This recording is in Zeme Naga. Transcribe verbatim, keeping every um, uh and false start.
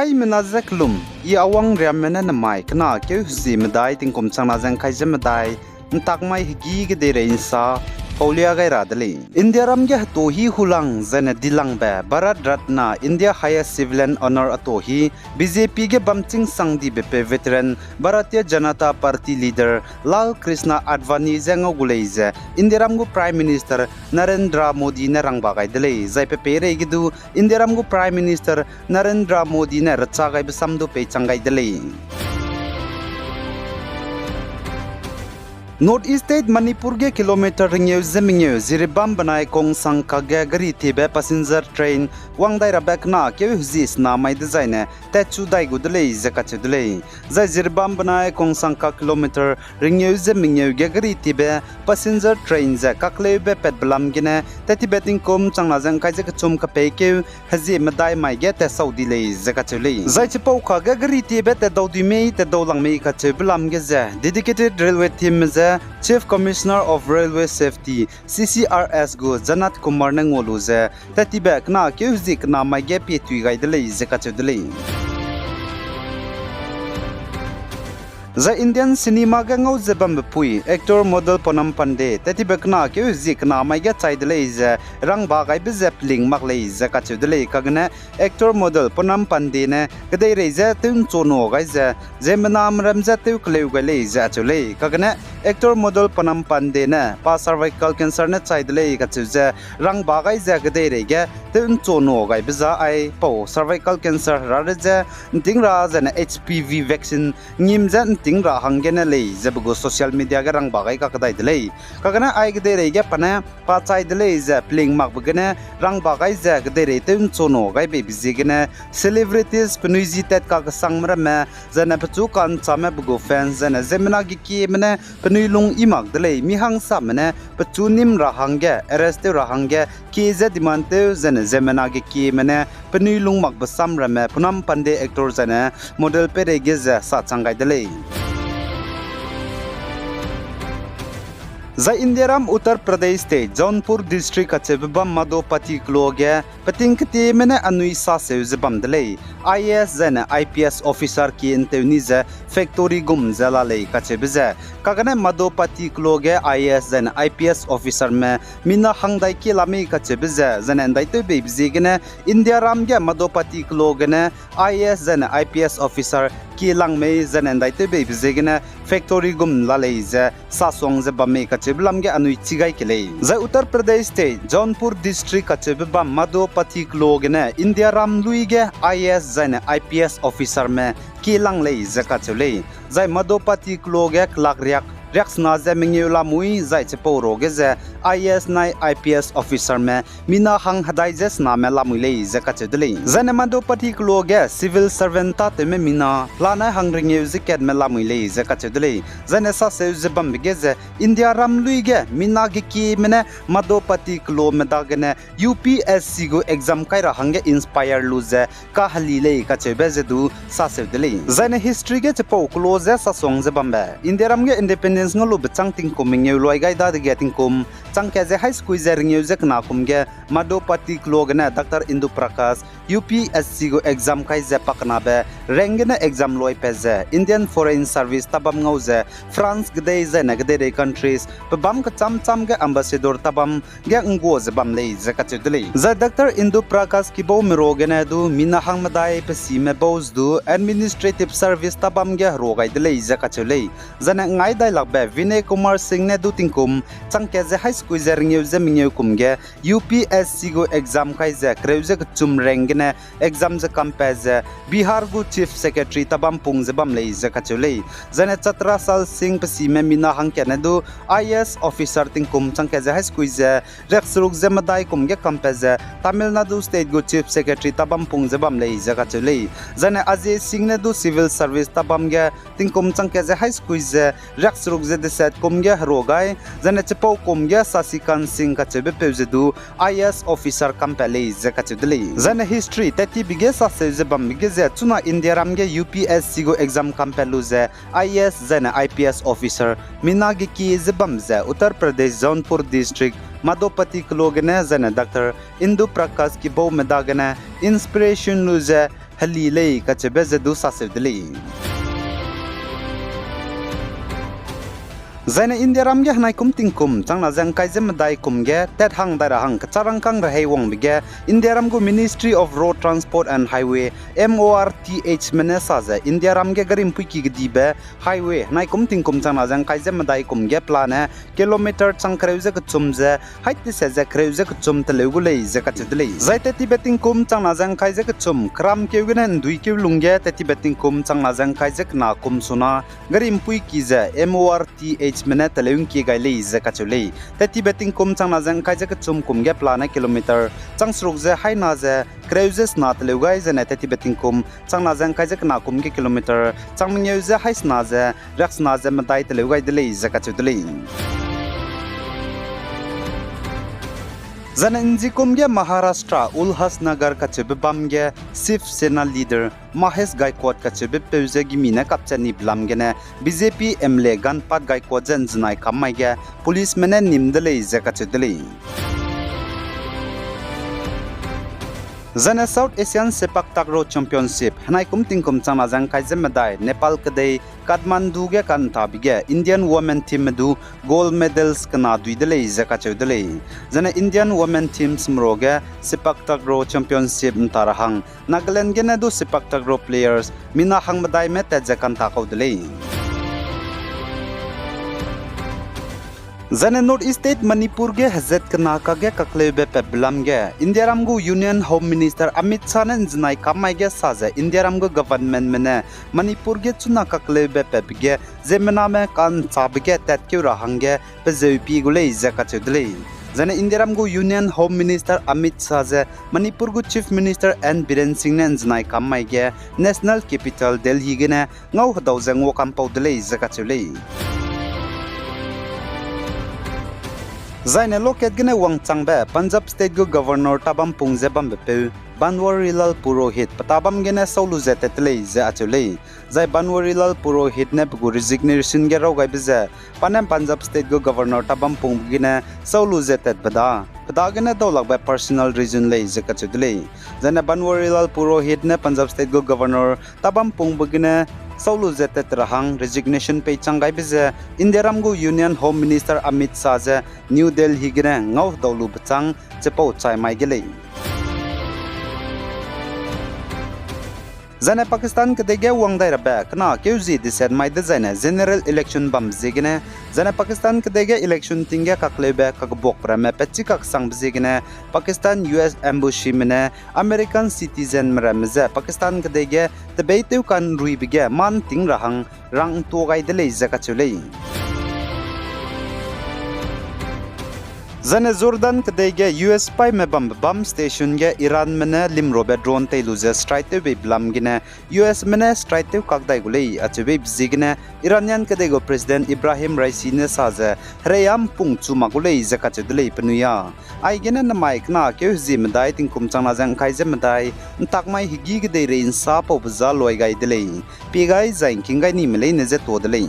Aimena ze kelum, I Awang Riamme ne nemai kena keu hezie medai tingkum changna ze ngkai ze medai, ntak mai hegî kedeirei nsa paulia gai ra de lei. Indiaram ge heto hî hulang zaine dilangbe Bharat Ratna, India Highest Civilian Honour ato hî, B J P ge bam chingsang dibe peu veteran Bharatiya Janata Party leader Lal Krishna Advani je ngau gu lei ze Indiaram gu Prime Minister Narendra Modi ne rangba gai de lei. Zai pe peireige du Indiaram gu Prime Minister Narendra Modi ne recha gaibe sam du peichang gai de lei. North East State Manipur ge kilometer ringeu ze mengeu Jiribam benai Kongsangkak ge gari tiebe passenger train wang dai rabe kena keu hezie sena mai dezaine tatchu dai gu de lei ze kacheu de lei. Zai Jiribam benai Kongsangkak kilometer ringeu ze mengeu ge gari tiebe passenger train ze kakleube patbe lam gene tattibe tingkum changna ze ngkai ze kechum kapeikeu hezie medai mai ge tatsau di lei ze kacheu lei. Zai chipau kage gari tiebe tatdau di mei, tatdau lang mei kacheube lam ge ze Dedicated Railway Team ze Chief Commissioner of Railway Safety, C C R S gu Janat Kumar ne ngua lu ze, tattibe kena keu hezie kena mai ge pietui gai de lei ze kacheu de lei. Zai Indian cinema ge ngau ze bambe pui, actor model Poonam Pandey, tattibe kena keu hezie kena mai ge chai de lei ze, rangba gaibe ze peling mak lei ze kacheu de lei. Kagene actor model Poonam Pandey ne kedeirei je tew nchu nu gai ze, ziemmename ram je tew keleu gai lei ze acheu lei. Kagene actor model Poonam Pandey ne pa cervical cancer ne chai de lei kacheu ze, rangba gai ze kedeirei ge tew nchu nu gaibe za ai pau cervical cancer rare je nting ra zaine H P V vaccine ngim ze nting ra hanggene lei ze pe gu social media ge rangba gai kakdai de lei. Kagene ai kedeirei ge pa ne pa chai de lei ze peling makbe gene rangba gai ze kedeirei tew nchu nu gai beibe ziegene celebrities penui ji tat kakesangme ramme, zaine pechu ka'nchame pe gu fans, zaine ziemmena gekieme ne penui lung i mak de lei, mi hangsame ne pechu nîm ra hangge, arrest tew ra hangge, kie ze demand tew, zaine ziemmena gekieme ne penui lung makbe sam ramme Poonam Pandey actor zaine model peireige ze sa chang gai de lei. Zai Indiaram Uttar Pradesh State, Jaunpur District kacheube bam Madhopati kelo ge, peting ketieme ne anui saseu ze bam de lei. I A S zaine I P S officer kie ntew ni ze factory gum ze la lei kacheube ze. Kagene Madhopati kelo ge I A S zaine I P S officerme mina hangdai kie la mei kacheube ze, zaine ndaitewbeibe ziegene Indiaram ge Madhopati kelo gene I A S zaine I P S officer kie lang mei zaine ndaitewbeibe ziegene factory gum la lei ze sasuang ze bam mei kacheube lam ge anui chi gai ke lei. Zai Uttar Pradesh State, Jaunpur District kacheube bam Madhopati kelo gene Indiaram lui ge I A S zaine I P S officerme kie lang lei ze kacheu lei. Zai Madhopati kelo ge kelak riak, riaksena ze mengeu lamui zai chipau ruage ze I A S nai I P S officerme mina hang hedai ze sename lamui lei ze kacheu de lei. Zaine Madhopati kelo ge civil servant tâtewme mina lanai hang rengeu ze katme lamui lei ze kacheu de lei. Zaine saseu ze bambe ge ze Indiaram lui ge mina gekieme ne Madhopati kelome dagene U P S C gu exam kai ra hangge inspire lu ze kaheli lei kacheube ze du saseu de lei. Zaine history ge chipau kelo ze sasuang ze bambe, Indiaram ge independence ngau lube châng tingkum mengeu luai gai dadege tingkum changkat ze hai sekui ze rengeu ze kena kum ge Madhopati kelo gene Doctor Indu Prakash U P S C gu exam kai ze pakenabe rank gene exam luai pat ze Indian Foreign Service tabam ngau ze France gedei zaine gedeirei countries pebâm kechâm châm ge ambassador tabam ge nggua ze bam lei ze kacheu de lei. Zai Doctor Indu Prakash kibaume ruagene du mina hang medai pe sime bau ze du administrative service tabam ge herua gai de lei ze kacheu lei. Zaine ngai dailakbe Vinay Kumar Singh ne du tingkum changkat ze hai sekui ze rengeu ze mengeu kum ge U P S C gu exam kai ze kereu ze kechum rank gene exam ze kampat ze Bihar gu Chief Secretary tabam pung ze bam lei ze kacheu lei. Zaine Chatrasal Singh pe sime mina hangkatne du I A S officer tingkum changkat ze hai sekui ze riakseruk ze medai kum ge kampat ze Tamil Nadu State gu Chief Secretary tabam pung ze bam lei ze kacheu lei. Zaine Ajay Singh ne du civil service tabam ge tingkum changkat ze hai sekui ze riakseruk ze deset kum ge herua gai, zaine chipau kum ge Sasikanth Singh kacheubepeu ze du I A S officer kampat lei ze kacheu de lei. Zaine history tattibe ge saseu ze bambe ge ze chuna Indiaram ge U P S C gu exam kampat lu ze I A S zaine I P S officer mina gekie ze bam ze Uttar Pradesh Jaunpur District Madhopati kelo gene zaine Doctor Indu Prakash kibaume dagene inspiration lu ze heli lei kacheube ze du saseu de lei. Zaine Indiaram ge henai kum tingkum changna ze ngkai ze medai kum ge tat hang dai ra hang kecharangkâng rehei wangbe ge Indiaram gu Ministry of Road Transport and Highway, M O R T H me ne sa ze Indiaram ge gari mpuiki kedibe highway henai kum tingkum changna ze ngkai ze medai kum ge pelane kilometer chang kereu ze kechum ze haî tese ze kereu ze kechum teleu gu lei ze kacheu de lei. Zai tattibe tingkum changna ze ngkai ze kechum keramkeu gene nduikeu lungge tattibe tingkum changna ze ngkai ze kena kum suna gari mpuiki ze M O R T H me ne teleu ngkie gai lei ze kacheu lei. Tattibe tingkum changna ze ngkai ze kechum kum ge pelane kilometer chang seruk ze haî na ze kereu ze sena teleu gai zene tattibe tingkum changna ze ngkai ze kena kum ge kilometer chang mengeu ze haî sena ze riaksena ze medai teleu gai de lei ze kacheu de lei. Zane nzikum ge Maharashtra Ulhasnagar kacheube bam ge Shiv Sena leader Mahesh Gaikwad kacheube peu ze gimi ne kapchat ni belam gene B J P M L A Ganpat Gaikwad ze nzenai kam mai ge policeme ne nim de lei ze kacheu de lei. Zane South Asian Sepak Takraw Championship henai kum tingkum changna ze ngkai ze medai Nepal kedei Kathmandu ge kantabe ge Indian women teamme du gold medals kena dui de lei ze kacheu de lei. Zane Indian women teams merage Sepak Takraw Championship nta ra hang Nagaland gene du Sepak Takraw players mina hangmedaime tat ze kanta kau de lei. Zane North East State Manipur ge hezat kena kage kakleube patbe lam ge Indiaram gu Union Home Minister Amit Shah ne nzenai kam mai ge sa ze Indiaram gu governmentme ne Manipur ge chuna kakleube patbe ge ziemmename ka'nchâbe ge tatkeu ra hangge pezeu pie gu lei ze kacheu de lei. Zane Indiaram gu Union Home Minister Amit Shah ze Manipur gu Chief Minister N Biren Singh ne nzenai kam mai ge National Capital Delhi gene ngau hedau ze nguakampau de lei ze kacheu lei. Zaine lokat gene wangchangbe Punjab State gu Governor tabampung ze bambepeu Banwarilal Purohit pe tabam gene sau lu ze tat de lei ze acheu lei. Zai Banwarilal Purohit ne pe gu resignation ge raw gaibe ze pa ne Punjab State gu Governor tabampungbe gene sau lu ze tatbe da, pe dagene daulakbe personal reason lei ze kacheu de lei. Zaine Banwarilal Purohit ne Punjab State gu Governor tabampungbe gene sau lu ze tat ra hang resignation peichang gaibe ze Indiaram gu Union Home Minister Amit Shah ze New Delhi gene ngau hedau lu bechâng chipau chai mai ge lei. Zaine Pakistan kedei ge wang dai rabe kena keu zie deset mai dezaine general election bambe ziegene, zaine Pakistan kedei ge election ting ge kakleube kakbuakbe ramme patchi kaksangbe ziegene, Pakistan U S embassyme ne American citizenme ramme ze Pakistan kedei ge tebeitew ka'nruibe ge mâ ’nting ra hang rang ’ntua gai de lei ze kacheu lei. Zaine Jordan kedei ge U S sipaime bambe bam station ge Iranme ne limrobe drone tei lu ze strike tew beibe lam gene, U Sme ne strike tew kak dai gu lei acheu beibe ziegene, Iranian kedei gu President Ebrahim Raisi ne sa ze, hereia'mpung chu mak gu lei ze kacheu de lei penui â. Aigene namai kena keu hezie medai tingkum changna ze ’ngkai ze medai, ’ntak mai hegî kedeirei ’nsapaube za luai gai de lei. Pie gai zai ’ngking gai nime leine je tuâ de lei.